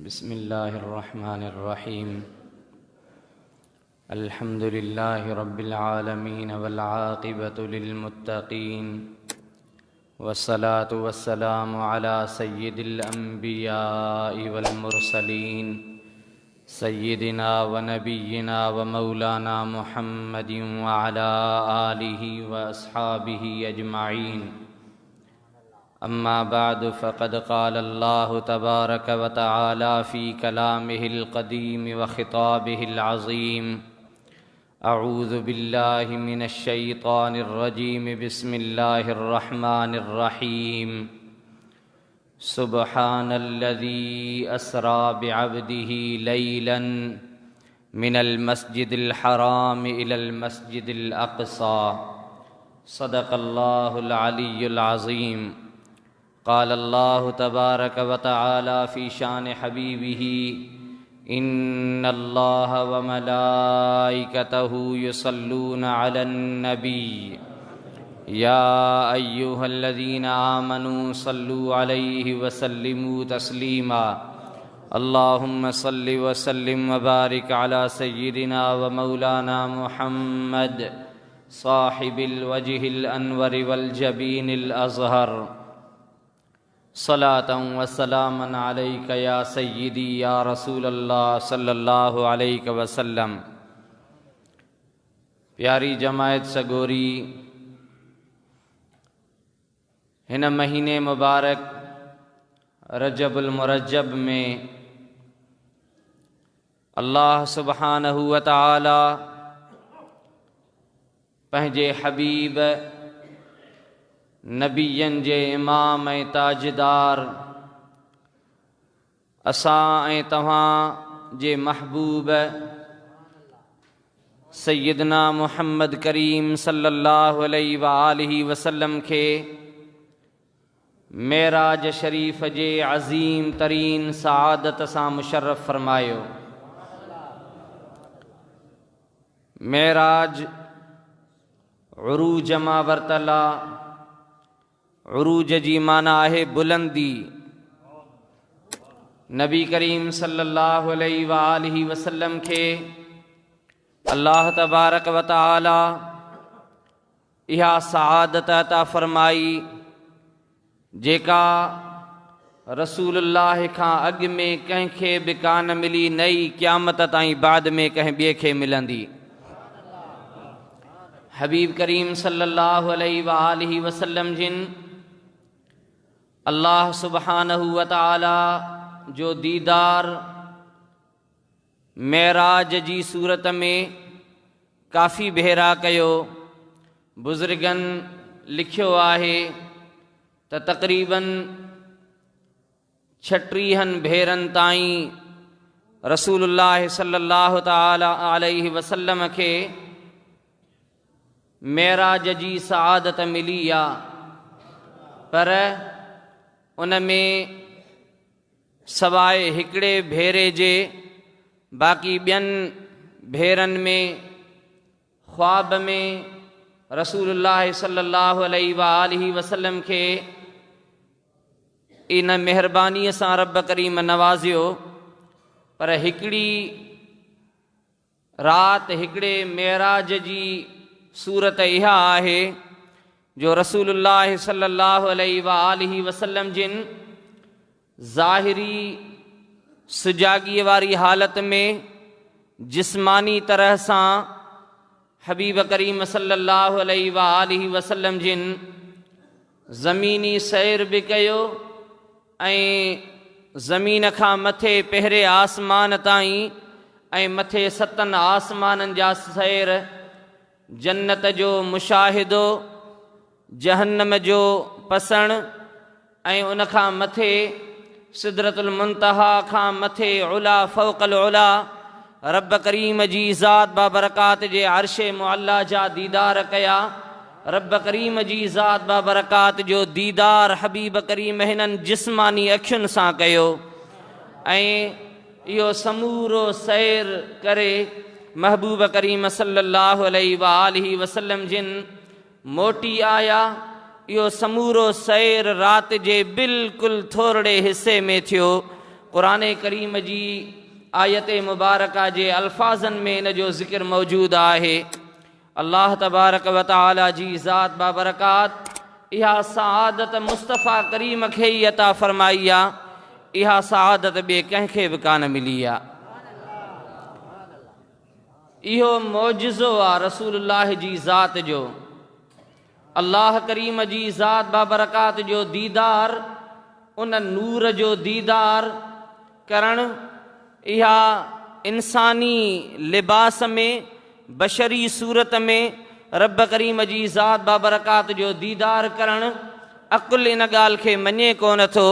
بسم الله الرحمن الرحيم. الحمد لله رب العالمين والعاقبة للمتقين والصلاة والسلام على سيد الأنبياء والمرسلين سيدنا ونبينا ومولانا محمد وعلى آله وأصحابه أجمعين. أما بعد، فقد قال الله تبارك وتعالى في كلامه القديم وخطابه العظيم: أعوذ بالله من الشيطان الرجيم، بسم الله الرحمن الرحيم. سبحان الذي أسرى بعبده ليلا من المسجد الحرام إلى المسجد الأقصى. صدق الله العلي العظيم. قال الله تبارك وتعالى في شان حبيبه: إن الله وملائكته يصلون على النبي يا أيها الذين آمنوا صلوا عليه وسلموا تسليما. اللهم صل وسلم وبارك على سيدنا ومولانا محمد صاحب الوجه الأنور والجبين الأزهر. صلاة وسلاما عليك يا سيدي يا رسول الله صلى الله عليه وسلم. प्यारी जमायत सगोरी, हिन महीने मुबारक रजबुल मुरजब में अल्लाह सुब्हानहू व तआला पंहिंजे हबीब नबियनि जे इमाम ऐं ताजदार असां ऐं तव्हां जे महबूब सैयदना मुहम्मद करीम सल्लल्लाहु अलैहि वआलिहि वसल्लम खे मेराज शरीफ़ जे अज़ीम तरीन सआदत सां मुशर्रफ़ फरमायो। मेराज उरूज मां वरितल आहे। उरूज जी माना आहे बुलंदी। नबी करीम सल्लल्लाहु अलैहि वआलिहि वसल्लम खे अल्लाह तबारक व तआला इहा सआदत अता फरमाई जेका रसूलुल्लाह खां अॻु में कंहिंखे बि कान मिली, न ई क़यामत ताईं बाद में कंहिं ॿिए खे मिलंदी। हबीब करीम सल्लल्लाहु अलैहि वआलिहि वसल्लम जिन अल्लाह सुब्हानहू व तआला जो दीदार मेराज जी सूरत में काफ़ी भेरा कयो। बुज़ुर्गनि लिखियो आहे त तक़रीबन 36 भेरनि ताईं रसूलुल्लाह सल्लल्लाहु तआला अलैहि वसल्लम खे मेराज जी सआदत मिली आहे, पर उन में सवाइ हिकिड़े भेरे जे बाक़ी ॿियनि भेरनि में ख़्वाब में रसूलुल्लाह सल्लल्लाहु अलैहि वआलिहि वसल्लम खे इन महिरबानीअ सां रब करीम नवाज़ियो। पर हिकिड़ी राति हिकिड़े मेराज जी सूरत इहा आहे जो रसूलुल्लाह सल्लल्लाहु अलैहि वआलिहि वसल्लम जिन ज़ाहिरी सुजागीअ वारी हालत में जिस्मानी तरह सां हबीब करीम सल्लल्लाहु अलैहि वआलिहि वसल्लम जिन ज़मीनी सैर बि कयो ऐं ज़मीन खां मथे पहिरें आसमान ताईं ऐं मथे सतनि आसमाननि जा सैर, जन्नत जो मुशाहिदो, जहन्नम जो पसण ऐं उन खां मथे सिदरतुल मुंतहा खां मथे उला फौकल उला रब करीम जी ज़ात बाबरकात जे अर्शे मुअल्ला जा दीदार कया। रब करीम जी ज़ात बाबरकात जो दीदार हबीब करीम हिननि जिस्मानी अखियुनि सां कयो ऐं इहो समूरो सैर करे महबूब करीम सल्लल्लाहु अलैहि वआलिहि वसल्लम जिन मोटी आया। इहो समूरो सैर राति जे बिल्कुलु थोरड़े हिसे में थियो। قرآن ڪريم جي آيت مبارڪه جي الفاظن ۾ ان جو ذڪر موجود آهي. الله تبارڪ و تعالي جي ذات بابرڪات اها سعادت مصطفيٰ ڪريم کي ئي عطا فرمائي آ، اها سعادت ٻئي ڪنهن کي به ڪانه ملي آ. اهو معجزو آ رسول الله جي ذات جو. الله ڪريم جي ذات بابرڪات جو ديدار، ان نور جو ديدار ڪرڻ، اها انساني لباس ۾، بشري صورت ۾ رب ڪريم جي ذات بابرڪات جو ديدار ڪرڻ، عقل ان ڳالهه کي مڃي ڪونه ٿو.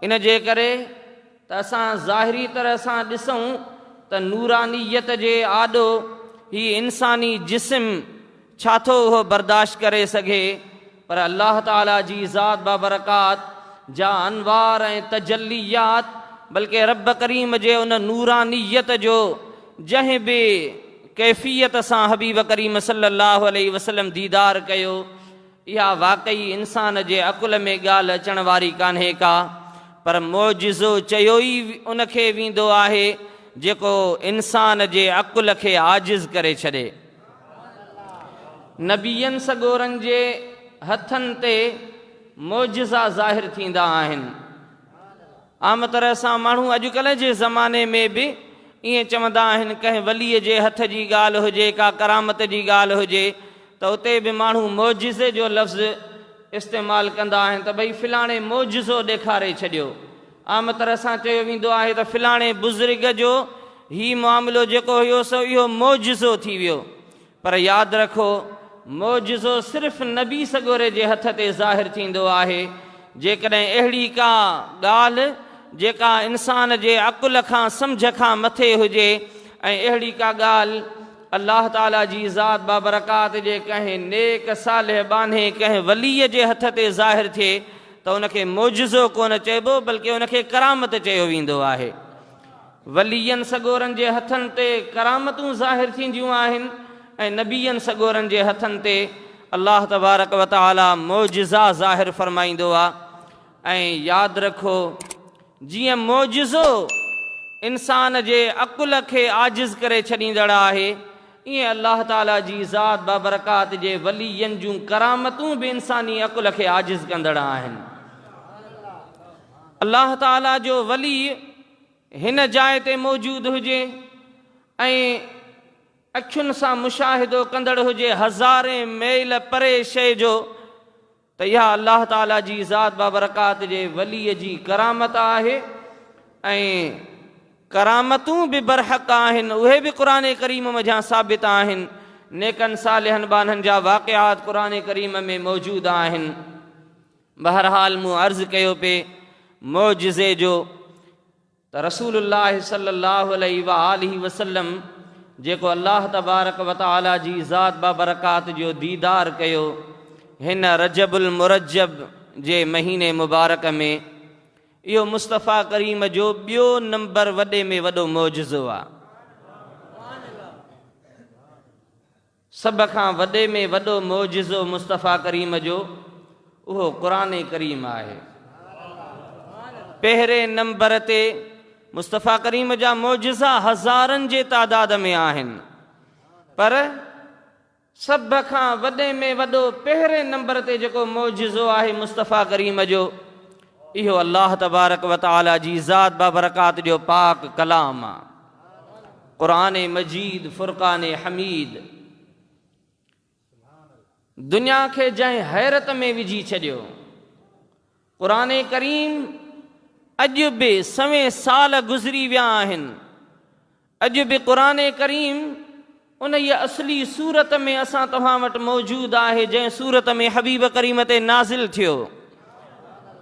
ان جي ڪري ته اسان ظاهري طرح سان ڏسون ته نورانيت جي آڏو هي انساني جسم ڇا ٿو اهو برداشت ڪري سگهي، پر الله تعاليٰ جي ذات بابرڪات جا انوار ۽ تجليات بلڪه رب ڪريم جي ان نورانيت جو جنهن به ڪيفيت سان حبيب ڪريم صلي الله عليه وسلم ديدار ڪيو، اها واقعي انسان جي عقل ۾ ڳالهه اچڻ واري ڪانهي ڪا، پر معجزو چيو ئي ان کي ويندو آهي جيڪو انسان جي عقل کي عاجز ڪري ڇڏي. نبين سڳورن جي هٿن تي معجزا ظاهر ٿيندا آهن. عام طرح سان ماڻهو اڄڪلهه جي زماني ۾ به ائين چوندا آهن ڪنهن ولي جي هٿ جي ڳالهه هجي ڪا ڪرامت جي ڳالهه هجي ته اتي به ماڻهو معجزي جو لفظ استعمال ڪندا آهن ته ڀئي فلاڻي معجزو ڏيکاري ڇڏيو. عام طرح سان چيو ويندو آهي ته فلاڻي بزرگ جو هي معاملو جيڪو هيو سو اهو معجزو ٿي ويو. پر ياد رکو معجزو صرف نبي سڳوري جي هٿ تي ظاهر ٿيندو آهي. جيڪڏهن اهڙي ڪا ڳالهه جيڪا انسان جي عقل کان سمجهه کان مٿي هجي ۽ اهڙي ڪا ڳالهه الله تعاليٰ جي ذات بابرڪات جي ڪنهن نيڪ صالح ٻانهي ڪنهن ولي جي هٿ تي ظاهر ٿئي ته ان کي معجزو ڪونه چئبو بلڪه ان کي ڪرامت چيو ويندو آهي. ولين سڳورن جي هٿن تي ڪرامتون ظاهر ٿينديون آهن ۽ نبين سڳورن جي هٿن تي الله تبارڪ و تعاليٰ معجزا ظاهر فرمائيندو آهي ۽ ياد رکو جيئن معجزو انسان جي عقل کي عاجز ڪري ڇڏيندڙ آهي ائين الله تعاليٰ جي ذات بابرڪات جي ولين جون ڪرامتون به انساني عقل کي عاجز ڪندڙ آهن. الله تعاليٰ جو ولي هن جاء تي موجود هجي ۽ اکين سان مشاهدو ڪندڙ هجي هزارين ميل پري شيء جو ته اها الله تعاليٰ جي ذات بابرڪات جي ولي جي ڪرامت آهي ۽ ڪرامتون به برحق آهن اهي به قرآن ڪريم منجهان ثابت آهن نيڪن صالحن ٻانهن جا واقعات قرآن ڪريم ۾ موجود آهن. بهرحال مون عرض ڪيو پئي معجزي جو ته رسول الله صلي الله عليه واٰله وسلم جيڪو الله تبارڪ وتعالي جي ذات بابرڪات جو ديدار ڪيو هن رجب المرجب جي مهيني مبارڪ ۾ اهو مصطفيٰ ڪريم جو ٻيو نمبر وڏي ۾ وڏو معجزو آ. سڀ کان وڏي ۾ وڏو معجزو مصطفيٰ ڪريم جو اهو قرآن ڪريم آهي. پهرين نمبر تي مصطفيٰ ڪريم جا معجزا هزارن جي تعداد ۾ آهن پر سڀ کان وڏي ۾ وڏو پهرين نمبر تي جيڪو معجزو آهي مصطفيٰ ڪريم جو اهو الله تبارڪ وتعاليٰ جي ذات بابرڪات جو پاڪ ڪلام آهي. قرآن مجيد فرقان حميد دنيا کي جنهن حيرت ۾ وجهي ڇڏيو. قرآن ڪريم اڄ به سوين سال گذري ويا آهن اڄ به قرآن ڪريم انهيء اصلي صورت ۾ اسان توهان وٽ موجود آهي جنهن صورت ۾ حبيب ڪريم تي نازل ٿيو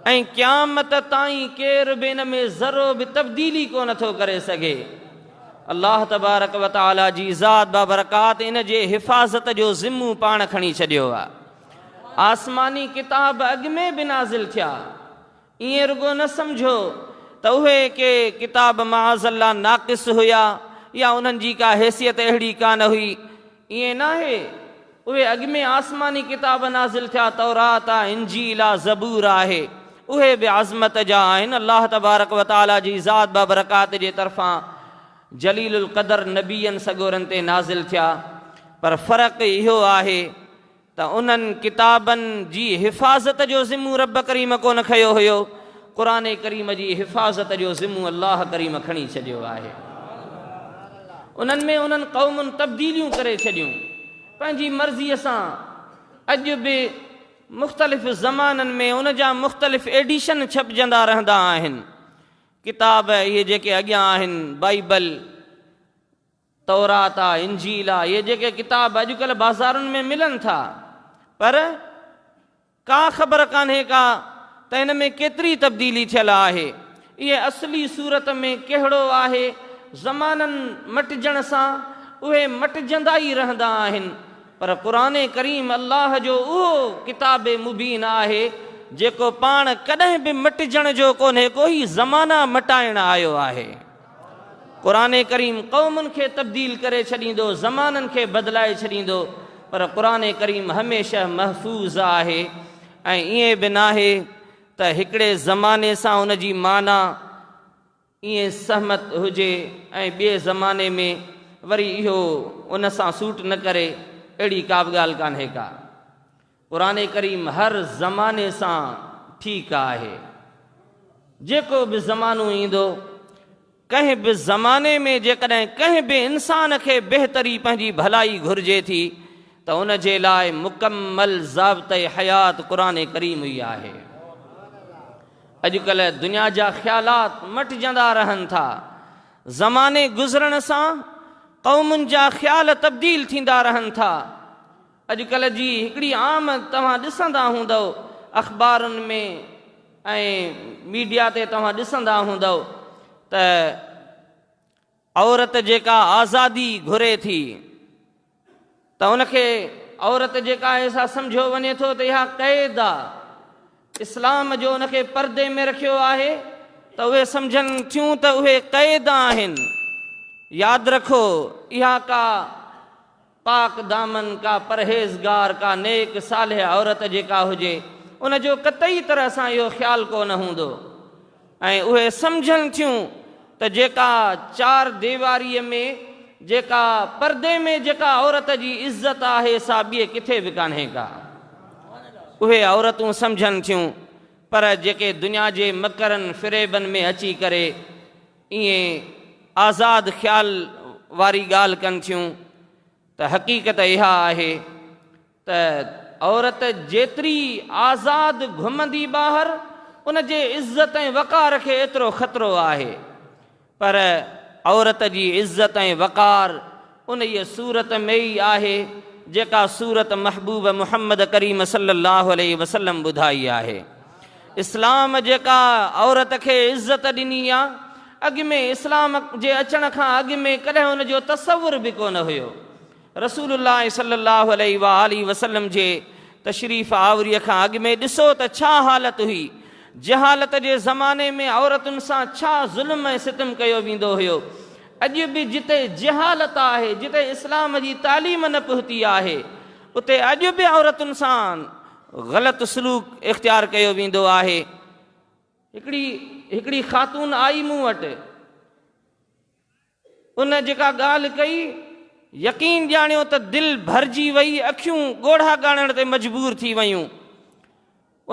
۽ قيامت تائين ڪير به ان ۾ ذرو به تبديلي ڪونه ٿو ڪري سگهي. الله تبارڪ و تعالي جي ذات بابرڪات ان جي حفاظت جو ذمو پاڻ کڻي ڇڏيو آهي. آسماني ڪتاب اڳ ۾ به نازل ٿيا. ائين رڳو نه سمجهو ته اهي ڪي ڪتاب معاذ الله ناقص هيا يا انهن جي ڪا حيثيت اهڙي ڪانه هئي. ائين ناهي. اهي اڳ ۾ آسماني ڪتاب نازل ٿيا، تورات آ، انجيل آ، زبور آهي. اهي به عظمت جا آهن، الله تبارڪ و تعاليٰ جي ذات بابرڪات جي طرفان جليل القدر نبين سڳورن تي نازل ٿيا، پر فرق اهو آهي ته انهن ڪتابن جي حفاظت جو ذمو رب ڪريم ڪونه کنيو هيو، قرآن ڪريم جي حفاظت جو ذمو الله ڪريم کڻي ڇڏيو آهي. انهن ۾ انهن قومن تبديليون ڪري ڇڏيون پنهنجي مرضيء سان. اڄ به مختلف زمانن ۾ ان جا مختلف ايڊيشن ڇپجندا رهندا آهن. ڪتاب اهي جيڪي اڳيان آهن، بائيبل، تورات آ، انجيل آ، اهي جيڪي ڪتاب اڄڪلهه بازارن ۾ ملن ٿا، پر ڪا خبر ڪانهي ڪا ته ان ۾ ڪيتري تبديلي ٿيل آهي، اهي اصلي صورت ۾ ڪهڙو آهي، زمانن مٽجڻ سان اهي مٽجندا ئي رهندا آهن، پر قرآن ڪريم الله جو اهو ڪتاب مبين آهي، جيڪو پاڻ ڪڏهن به مٽجڻ جو ڪونهي ڪو، هي زمانا مٽائڻ آيو آهي. قرآن ڪريم قومن کي تبديل ڪري ڇڏيندو، زمانن کي بدلائي ڇڏيندو، پر قرآن ڪريم هميشه محفوظ آهي ۽ ائين به ناهي ته هڪڙي زماني سان ان جي معنيٰ ائين سهمت هجي ۽ ٻئي زماني ۾ وري اهو ان سان سوٽ نه ڪري، اهڙي ڪا به ڳالهه ڪانهي ڪا. قرآن ڪريم هر زماني سان ٺيڪ آهي. جيڪو به زمانو ايندو، ڪنهن به زماني ۾ جيڪڏهن ڪنهن به انسان کي بهتري پنهنجي ڀلائي گهرجي ٿي ته ان جي لاء مڪمل ضابطه حيات قرآن ڪريم ئي آهي. اڄڪلهه دنيا جا خيالات مٽجندا رهن ٿا. زماني گذرڻ سان قومن جا خيال تبديل ٿيندا رهن ٿا. اڄڪلهه جي هڪڙي عام توهان ڏسندا هوندؤ اخبارن ۾ ۽ ميڊيا تي توهان ڏسندا هوندؤ ته عورت جيڪا آزادي گهري ٿي ته ان کي عورت جيڪا آهي سا سمجهيو وڃي ٿو ته اها قيد آ اسلام جو ان کي پردي ۾ رکيو آهي ته اهي سمجهن ٿيون ته اهي قيد آهن ياد رکو اها ڪا پاڪ دامن، ڪا پرهيزگار، ڪا نيڪ صالح عورت جيڪا هجي، ان جو قطعي طرح سان اهو خيال ڪو نه هوندو ۽ اهي سمجهن ٿيون ته جيڪا چار ديواريء ۾ جيڪا پردي ۾ جيڪا عورت جي عزت آهي سا ٻئي ڪٿي به ڪانهي ڪا. اهي عورتون سمجهن ٿيون پر جيڪي دنيا جي مڪرن فريبن ۾ اچي ڪري ائين آزاد خيال واري ڳالهه ڪن ٿيون ته حقيقت اها آهي ته عورت جيتري آزاد گهمندي ٻاهر ان جي عزت ۽ وقار کي ايترو خطرو آهي پر عورت جي عزت ۽ وقار انهيء صورت ۾ ئي آهي جيڪا صورت محبوب محمد ڪريم صلي الله عليه وسلم ٻڌائي آهي. اسلام جيڪا عورت کي عزت ڏني آ، اڳ ۾ اسلام جي اچڻ کان اڳ ۾ ڪڏهن ان جو تصور به ڪونه هيو. رسول الله صلي الله عليه واٰله وسلم جي تشريف آوريء کان اڳ ۾ ڏسو ته ڇا حالت هئي. جهالت جي زماني ۾ عورتن سان ڇا ظلم ۽ ستم ڪيو ويندو هيو. اڄ به جتي جهالت آهي، جتي اسلام جي تعليم نه پهتي آهي، اتي اڄ به عورتن سان غلط سلوڪ اختيار ڪيو ويندو آهي. هڪڙي هڪڙي خاتون آئي مون وٽ، ان جيڪا ڳالهه ڪئي، يقين ڄاڻيو ته دل ڀرجي وئي، اکيون ڳوڙها ڳاڙڻ تي مجبور ٿي ويون.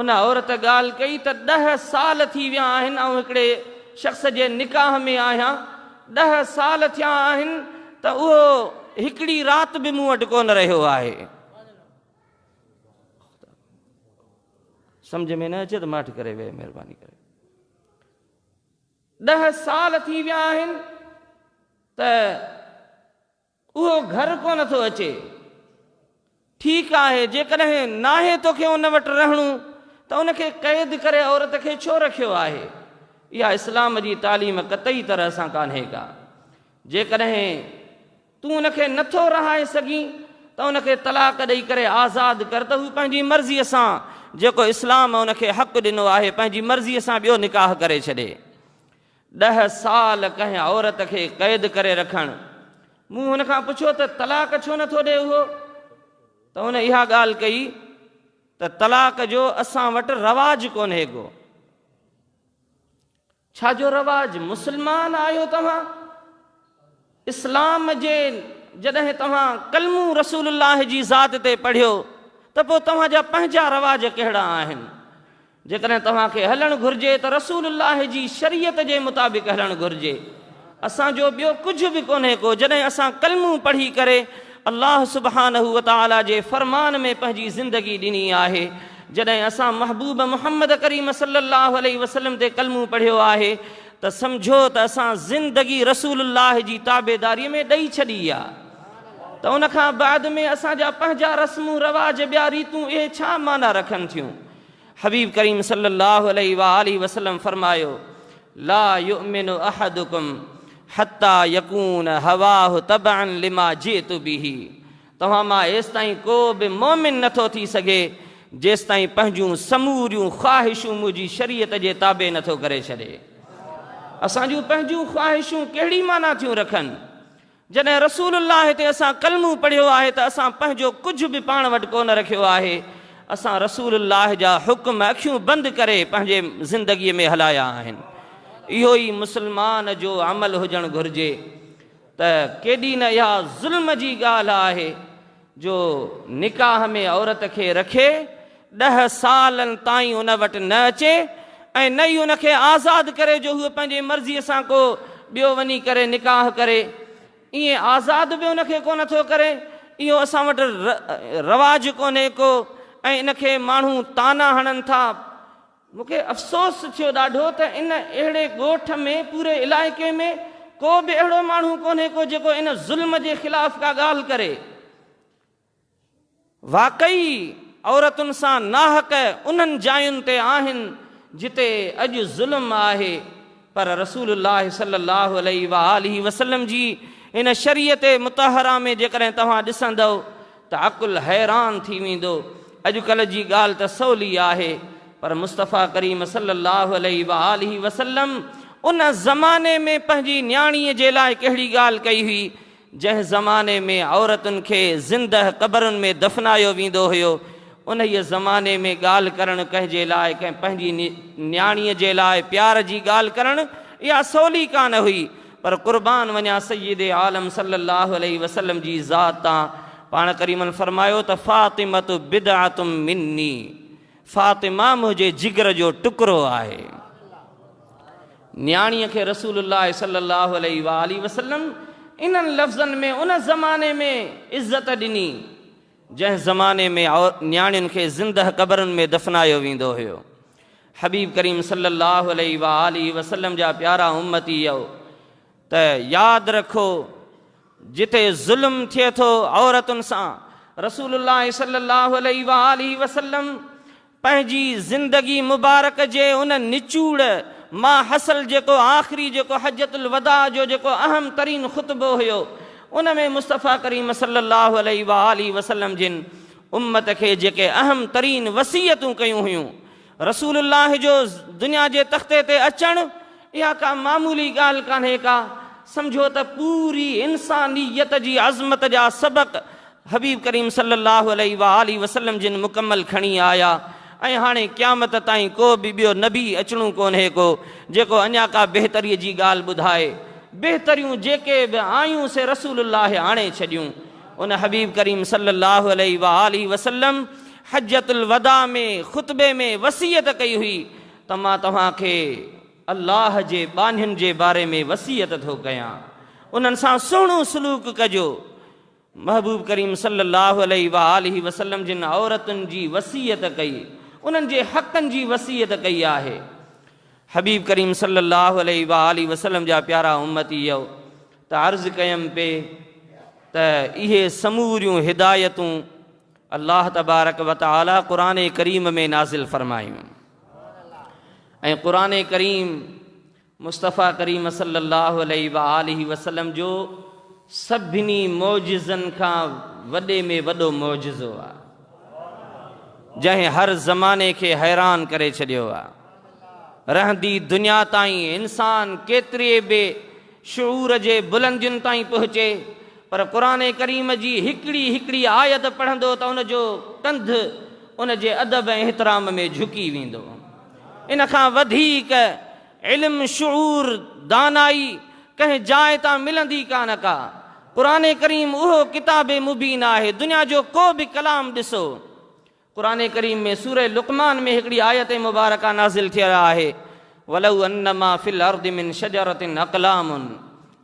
ان عورت ڳالهه ڪئي ته ڏهه سال ٿي ويا آهن آئون هڪڙي شخص جي نڪاح ۾ آهيان، ڏهه سال ٿيا آهن ته اهو هڪڙي رات به مون وٽ ڪونه رهيو آهي. سمجهه ۾ نه اچي ته ماٺ ڪري ويهه مهرباني ڪري. ڏهه سال ٿي ويا آهن ته اهو گهر ڪونه ٿو اچي. ٺيڪ آهي، جيڪڏهن ناهي توکي ان وٽ رهڻو ته ان کي قيد ڪري عورت کي ڇو رکيو آهي؟ اها اسلام جي تعليم قطعي طرح سان ڪانهي ڪا. جيڪڏهن تون ان کي نٿو رهائي سگهين ته ان کي طلاق ڏئي ڪري آزاد ڪر ته هو پنهنجي مرضيء سان جيڪو اسلام ان کي حق ڏنو آهي پنهنجي مرضيء سان ٻيو نڪاح ڪري ڇڏي. ڏهه سال ڪنهن عورت کي قيد ڪري رکڻ. مون هن کان پڇيو ته طلاق ڇو نه ٿو ڏي اهو؟ ته هن اها ڳالهه ڪئي ته طلاق جو اسان وٽ رواج ڪونهي ڪو. ڇا جو رواج؟ مسلمان آهيو توهان؟ اسلام جي جڏهن توهان ڪلمون رسول الله جي ذات تي پڙهيو ته پوء توهان جا پنهنجا رواج ڪهڙا آهن؟ جيڪڏهن توهان کي هلڻ گهرجي ته رسول الله جي شريعت جي مطابق هلڻ گهرجي. اسان جو ٻيو ڪجهه به ڪونهي ڪو جڏهن اسان ڪلمون پڙهي ڪري الله سبحانه وتعاليٰ جي فرمان ۾ پنهنجي زندگي ڏني آهي جڏهن اسان محبوب محمد ڪريم صلي الله عليه وسلم تي ڪلمون پڙهيو آهي ته سمجهو ته اسان زندگي رسول الله جي تابعداري ۾ ڏئي ڇڏي آ ته ان کان بعد ۾ اسان جا پنهنجا رسمون رواج ٻيا ريتون اهي ڇا معنيٰ رکن ٿيون؟ حبيب ڪريم صلي الله عليه واٰله وسلم فرمايو، لا يؤمن احدڪم حتي يڪون هواه تبعا لما جئت به توهان مان ايستائين ڪو به مؤمن نٿو ٿي سگهي جيستائين پنهنجون سموريون خواهشون منهنجي شريعت جي تابع نٿو ڪري ڇڏي. اسان جون پنهنجون خواهشون ڪهڙي معنيٰ ٿيون رکن؟ جڏهن رسول الله تي اسان ڪلمون پڙهيو آهي ته اسان پنهنجو ڪجهه به پاڻ وٽ ڪونه رکيو آهي. اسان رسول الله جا حڪم اکيون بند ڪري پنهنجي زندگيء ۾ هلايا آهن. اهو ئي مسلمان جو عمل هجڻ گهرجي ته ڪيڏي نه اها ظلم جي ڳالهه آهي جو نڪاح ۾ عورت کي رکي ڏهه سالن تائين ان وٽ نه اچي ۽ نه ئي ان کي آزاد ڪري جو هوء پنهنجي مرضيء سان ڪو ٻيو وڃي ڪري نڪاح ڪري. ائين آزاد به ان کي ڪونه ٿو ڪري. اهو اسان وٽ رواج ڪونهي ڪو ۽ ان کي ماڻهو طعنا هڻن ٿا. مون کي افسوس ٿيو ڏاڍو ته ان اهڙي ڳوٺ ۾ پوري علائقي ۾ ڪو به اهڙو ماڻهو ڪونهي ڪو جيڪو ان ظلم جي خلاف ڪا ڳالهه ڪري. واقعي عورتن سان ناحق انهن جاين تي آهن جتي اڄ ظلم آهي پر رسول الله صلي الله عليه واٰله وسلم جي ان شريعت مطهره ۾ جيڪڏهن توهان ڏسندؤ ته عقل حيران ٿي ويندو. اڄڪلهه جي ڳالهه ته سولي آهي پر مصطفيٰ ڪريم صلي الله عليه واٰله وسلم ان زماني ۾ پنهنجي نياڻيء جي لاء ڪهڙي ڳالهه ڪئي هئي جنهن زماني ۾ عورتن کي زندهه قبرن ۾ دفنايو ويندو هيو انهيء زماني ۾ ڳالهه ڪرڻ ڪنهن جي لاء ڪنهن پنهنجي نياڻيء جي لاء پيار جي ڳالهه ڪرڻ اها سولي ڪانه هئي پر قربان وڃان سيد عالم صلي الله عليه وسلم جي ذات تان پاڻ ڪريمن فرمايو ته فاطمة بدعة مني فاطمه منهنجي جگر جو ٽڪرو آهي. نياڻيء کي رسول الله صلي الله عليه واٰله وسلم انهن لفظن ۾ ان زماني ۾ عزت ڏني جنهن زماني ۾ نياڻين کي زندهه قبرن ۾ دفنايو ويندو هيو. حبيب ڪريم صلي الله عليه واٰله وسلم جا پيارا امتيؤ! ته ياد رکو جتي ظلم ٿئي ٿو عورتن سان رسول الله صلي الله عليه واٰله وسلم پنهنجي زندگي مبارڪ جي ان نچوڙ مان حصل جيڪو آخري جيڪو حجة الوداع جو جيڪو اهم ترين خطبو هيو ان ۾ مصطفيٰ ڪريم صلي الله عليه واٰله وسلم جن امت کي جيڪي اهم ترين وصيتون ڪيون هيون رسول الله جو دنيا جي تختي تي اچڻ اها ڪا معمولي ڳالهه ڪانهي ڪا، سمجهو ته پوري انسانيت جي عظمت جا سبق حبيب ڪريم صلي الله عليه واٰله وسلم جن مڪمل کڻي آيا ۽ هاڻي قيامت تائين ڪو به ٻيو نبي اچڻو ڪونهي ڪو جيڪو اڃا ڪا بهتري جي ڳالهه ٻڌائي بهتريون جيڪي به آيون سي رسول الله آڻي ڇڏيون ان حبيب ڪريم صلي الله عليه واٰله وسلم حجة الوداع ۾ خطبي ۾ وصيت ڪئي هئي ته مان توهان کي الله جي ٻانهين جي باري ۾ وصيت ٿو ڪيان، انهن سان سهڻو سلوڪ ڪجو. محبوب ڪريم صلي الله عليه واٰله وسلم جن عورتن جي وصيت ڪئي، انهن جي حقن جي وصيت ڪئي آهي. حبيب ڪريم صلي الله عليه واٰله وسلم جا پيارا امتيؤ! ته عرض ڪيم پي ته اهي سموريون هدايتون الله تبارڪ و تعالي قرآن ڪريم ۾ نازل فرمايون ۽ قرآن ڪريم مصطفيٰ ڪريم صلي الله عليه وآله وسلم جو سڀني معجزن کان وڏي ۾ وڏو معجزو آهي جنهن هر زماني کي حيران ڪري ڇڏيو آهي. رهندي دنيا تائين انسان ڪيتري به شعور جي بلندين تائين پهچي پر قرآن ڪريم جي هڪڙي هڪڙي آيت پڙهندو ته ان جو ڪنڌ ان جي ادب ۽ احترام ۾ جهڪي ويندو. ان کان وڌيڪ علم، شعور، دانائي ڪنهن جاء تان ملندي ڪانه ڪا. قرآن ڪريم اهو ڪتاب مبين آهي. دنيا جو ڪو به ڪلام ڏسو، قرآن ڪريم ۾ سورة لقمان ۾ هڪڙي آيت مبارڪه نازل ٿيل آهي، ولو انما في الارض من شجرة اقلام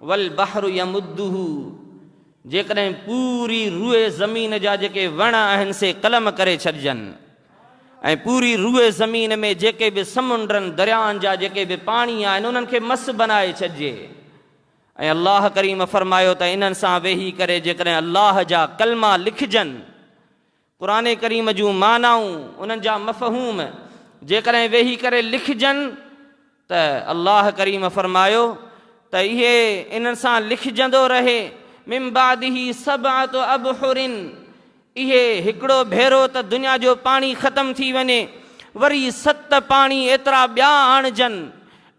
والبحر يمده، جيڪڏهن پوري روء زمين جا جيڪي وڻ آهن سي قلم ڪري ڇڏجن ۽ پوري روء زمين ۾ جيڪي به سمنڊن دريائن جا جيڪي به پاڻي آهن انهن کي مس بنائي ڇڏجي ۽ الله ڪريم فرمايو ته انهن سان ويهي ڪري جيڪڏهن الله جا ڪلما لکجن، قرآن ڪريم جون معنائون، انهن جا مفهوم جيڪڏهن ويهي ڪري لکجن ته الله ڪريم فرمايو ته اهي انهن سان لکجندو رهي، من بعده سبعة ابحر، اهي هڪڙو ڀيرو ته دنيا جو پاڻي ختم ٿي وڃي، وري ست پاڻي ايترا ٻيا آڻجن،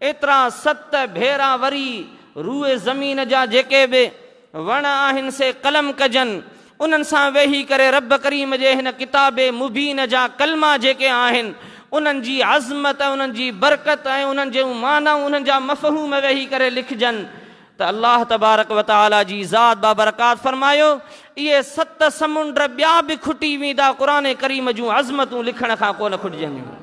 ايترا ست ڀيرا وري روء زمين جا جيڪي به وڻ آهن سي قلم ڪجن، انهن سان ويهي ڪري رب ڪريم جي هن ڪتاب مبين جا ڪلما جيڪي آهن انهن جي عظمت انهن جي برڪت ۽ انهن جون معنائون انهن جا مفهوم ويهي ڪري لکجن ته الله تبارڪ و تعالي جي ذات بابرڪات فرمايو اهي ست سمنڊ ٻيا به کٽي ويندا قرآن ڪريم جون عظمتون لکڻ کان ڪونه کٽجنديون.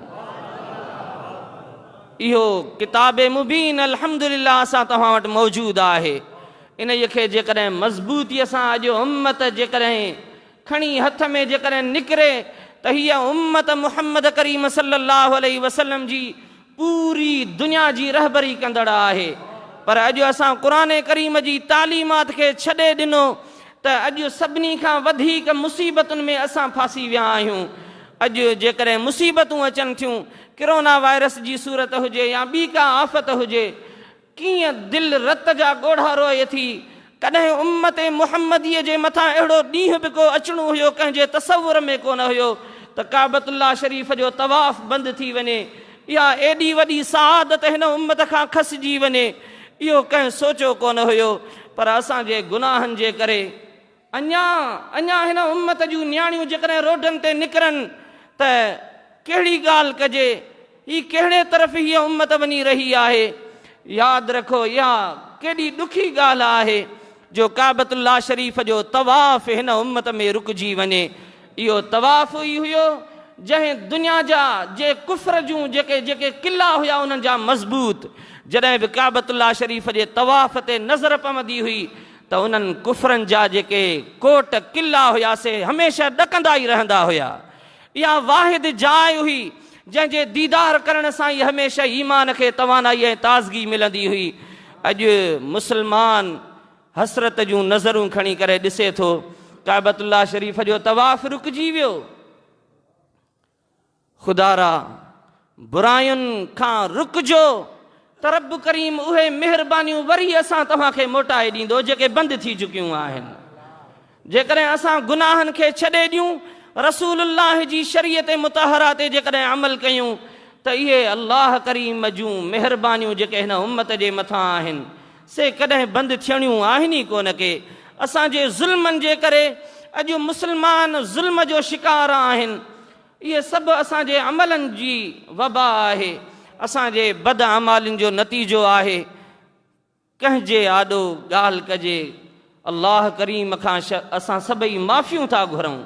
اهو ڪتاب مبين الحمدلله اسان توهان وٽ موجود آهي. انهيء کي جيڪڏهن مضبوطيء سان اڄ امت جيڪڏهن کڻي هٿ ۾ جيڪڏهن نڪري ته هيء امت محمد ڪريم صلي الله عليه وسلم جي پوري دنيا جي رهبري ڪندڙ آهي. پر اڄ اسان قرآن ڪريم جي تعليمات کي ڇڏي ڏنو ته اڄ سڀني کان وڌيڪ مصيبتن ۾ اسان ڦاسي ويا آهيون. اڄ جيڪڏهن مصيبتون اچن ٿيون، ڪرونا وائرس جي صورت هجي يا ٻي ڪا آفت هجي، ڪيئن دل رت جا ڳوڙها روئي ٿي. ڪڏهن امت محمديء جي مٿان اهڙو ڏينهن به ڪو اچڻو هيو، ڪنهن جي تصور ۾ ڪونه هيو ته ڪعبة الله شريف جو طواف بند ٿي وڃي. اها ايڏي وڏي سعادت هن امت کان کسجي وڃي، اهو ڪنهن سوچيو ڪونه هيو. پر اسان جي گناهن جي ڪري اڃا اڃا هن امت جون نياڻيون جيڪڏهن روڊن تي نڪرن ته ڪهڙي ڳالهه ڪجي، هي ڪهڙي طرف هيء امت وڃي رهي آهي. ياد رکو اها ڪيڏي ڏکي ڳالهه آهي جو ڪعبة الله شريف جو طواف هن امت ۾ رڪجي وڃي. اهو طواف ئي هيو جنهن دنيا جا جي ڪفر جون جيڪي جيڪي قلعا هيا انهن جا مضبوط جڏهن به ڪعبة الله شريف جي طواف تي نظر پوندي هئي ته انهن ڪفرن جا جيڪي ڪوٽ قلعا هيا سي هميشه ڏڪندا ئي رهندا هيا. اها واحد جاء هئي جنهن جي ديدار ڪرڻ سان ئي هميشه ايمان کي توانائي ۽ تازگي ملندي هئي. اڄ مسلمان حسرت جون نظرون کڻي ڪري ڏسي ٿو ڪعبة الله شريف جو طواف رڪجي ويو. خدارا براين کان رڪجو ته رب ڪريم اهي مهربانيون وري اسان توهان کي موٽائي ڏيندو جيڪي بند ٿي چڪيون آهن. جيڪڏهن اسان گناهن کي ڇڏي ڏيون، رسول الله جي شريعت مطهره تي جيڪڏهن عمل ڪيون ته اهي الله ڪريم جون مهربانيون جيڪي هن امت جي مٿان آهن سي ڪڏهن بند ٿيڻيون آهن ئي ڪونه ڪي. اسان جي ظلمن جي ڪري اڄ مسلمان ظلم جو شڪار آهن. اهي سڀ اسان جي عملن جي وبا آهي، اسان جي بداعمالين جو نتيجو آهي. ڪنهن جي آڏو ڳالهه ڪجي، الله ڪريم کان اسان سڀئي معافيون ٿا گهرون.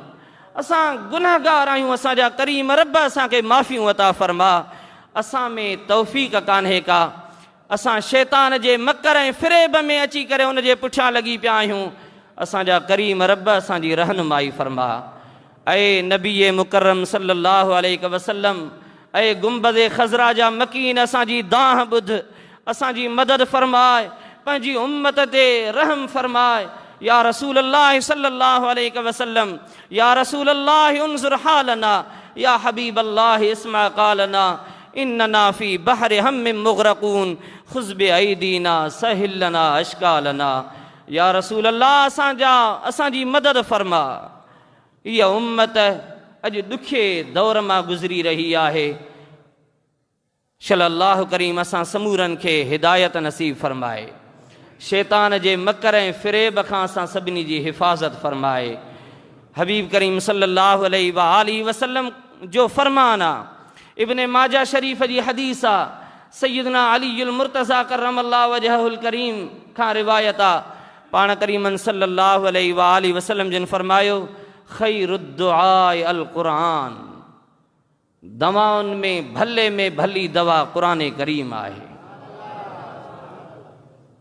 اسان گنهگار آهيون، اسان جا ڪريم رب اسان کي معافيون عطا فرما. اسان ۾ توفيق ڪانهي ڪا. اسان شيطان جي مڪر ۽ فريب ۾ اچي ڪري ان جي پٺيان لڳي پيا آهيون. اسان جا ڪريم رب اسان جي رهنمائي فرما. اي نبي مڪرم صلي الله عليه وسلم اي گنبذ خضرا جا مڪين اسان جي دانهن ٻڌ اسان جي مدد فرماء پنهنجي امت تي رحم فرماء يا رسول الله صلي الله عليه وسلم يا رسول الله انظر حالنا يا حبيب الله اسمع قالنا اننا في بحر هم مغرقون خذ بايدينا سهل لنا اشڪالنا يا رسول الله اسان جا اسان جي مدد فرما. هيء امت اڄ ڏکي دور مان گذري رهي آهي. شل الله ڪريم اسان سمورن کي هدايت نصيب فرمائي. شيطان جي مڪر ۽ فريب کان اسان سڀني جي حفاظت فرمائي. حبيب ڪريم صلي الله عليه واٰله وسلم جو فرمان آ، ابن ماجه شريف جي حديث آ، سيدنا علي المرتضيٰ ڪرم الله وجهه الڪريم کان روايت آ، پاڻ ڪريمن صلّي اللّٰه عليه واٰله وسلّم جن فرمايو، خير الدعاء القرآن، دوائن ۾ ڀلي ۾ ڀلي دوا قرآن ڪريم آهي.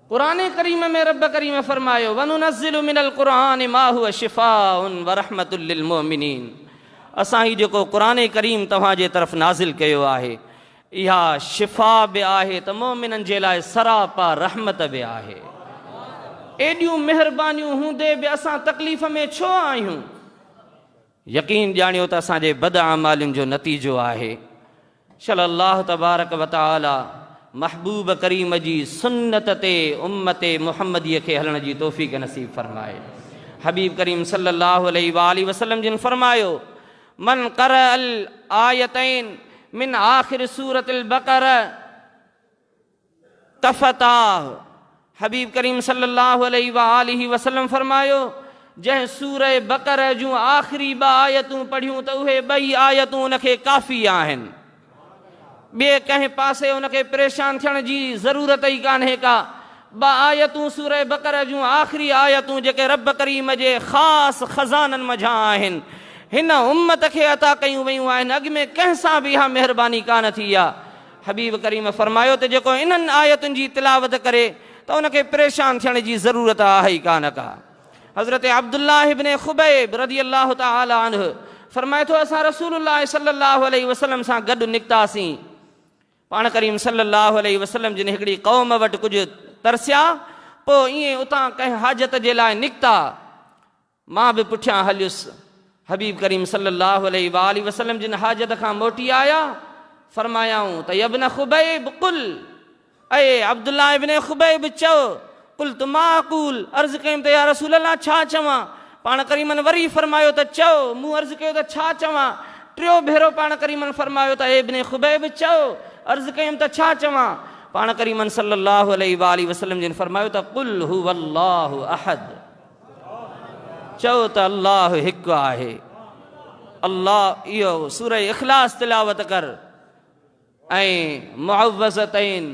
قرآن ڪريم ۾ رب ڪريم فرمايو، وننزل من القرآن ما هو شفاء ورحمة للمؤمنين، اسان هي جيڪو قرآن ڪريم توهان جي طرف نازل ڪيو آهي، اها شفا به آهي ته مؤمنن جي لاء سراپا رحمت به آهي. ايڏيون مهربانيون هوندي به اسان تڪليف ۾ ڇو آهيون؟ يقين ڄاڻيو ته اسان جي بداعمالين جو نتيجو آهي. شل الله تبارڪ وتعالي محبوب ڪريم جي سنت تي امت محمدي کي هلڻ جي توفيق نصيب فرمائي. حبيب ڪريم صلي الله عليه واٰله وسلم جن فرمايو، من قرأ الآيتين من آخر سورة البقرة ڪفتاه، حبيب ڪريم صلي الله عليه واٰله وسلم فرمايو، جنهن سورة بقره جون آخري ٻه آيتون پڙهيون ته اهي ٻئي آيتون ان کي ڪافي آهن، ٻئي ڪنهن پاسي ان کي پريشان ٿيڻ جي ضرورت ئي ڪانهي ڪا. ٻه آيتون سورة بقره جون آخري آيتون جيڪي رب ڪريم جي خاص خزانن منجهان آهن، هن امت کي عطا ڪيون ويون آهن، اڳ ۾ ڪنهن سان به اها مهرباني ڪانه ٿي آ. حبيب ڪريم فرمايو ته جيڪو انهن آيتن جي تلاوت ڪري ته ان کي پريشان ٿيڻ جي ضرورت آهي ئي ڪانه ڪا. حضرت عبدالله ابن خبيب رضي الله تعالٰي عنه فرمائي ٿو اسان رسول الله صلي الله عليه وسلم سان گڏ نڪتاسين، پاڻ ڪريم صلي الله عليه وسلم جن هڪڙي قوم وٽ ڪجهه ترسيا، پوء ائين اتان ڪنهن حاجت جي لاء نڪتا، مان به پٺيان هليس، حبيب ڪريم صلي الله عليه واٰله وسلم جن حاجت کان موٽي آيا، فرمايائون ته يا ابن خبيب قل، اي عبدالله ابن خبيب چئو، قلت ما اقول، عرض ڪيم ته يا رسول الله ڇا چوان؟ پاڻ ڪريمن وري فرمايو ته چئو، مون عرض ڪيو ته ڇا چوان؟ ٽيو ڀيرو پاڻ ڪريمن فرمايو ته اي ابن خبيب چئو، عرض ڪيم ته ڇا چوان؟ پاڻ ڪريمن صلي الله عليه واٰله وسلم جن فرمايو ته قل هو الله احد، چئو ته الله هڪ آهي، الله اهو سوره اخلاص تلاوت ڪر. ۽ معوذتين،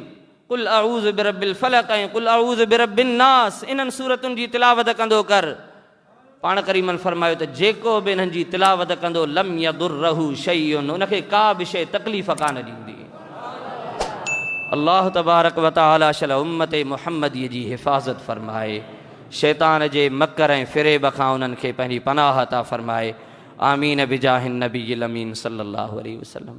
قل اعوذ برب الفلق ۽ قل اعوذ برب الناس، انهن سورتن جي تلاوت ڪندو ڪر. پاڻ ڪريمن فرمايو ته جيڪو به انهن جي تلاوت ڪندو لم يضره شيء ان کي ڪا به شيء تڪليف ڪانه ڏيندي. الله تبارڪ وتعالي شل امت محمدي جي حفاظت فرمائي، شيطان جي مڪر ۽ فريب کان انهن کي پنهنجي پناهه عطا فرمائي. آمين بجاه النبي الامين صلي الله عليه وسلم.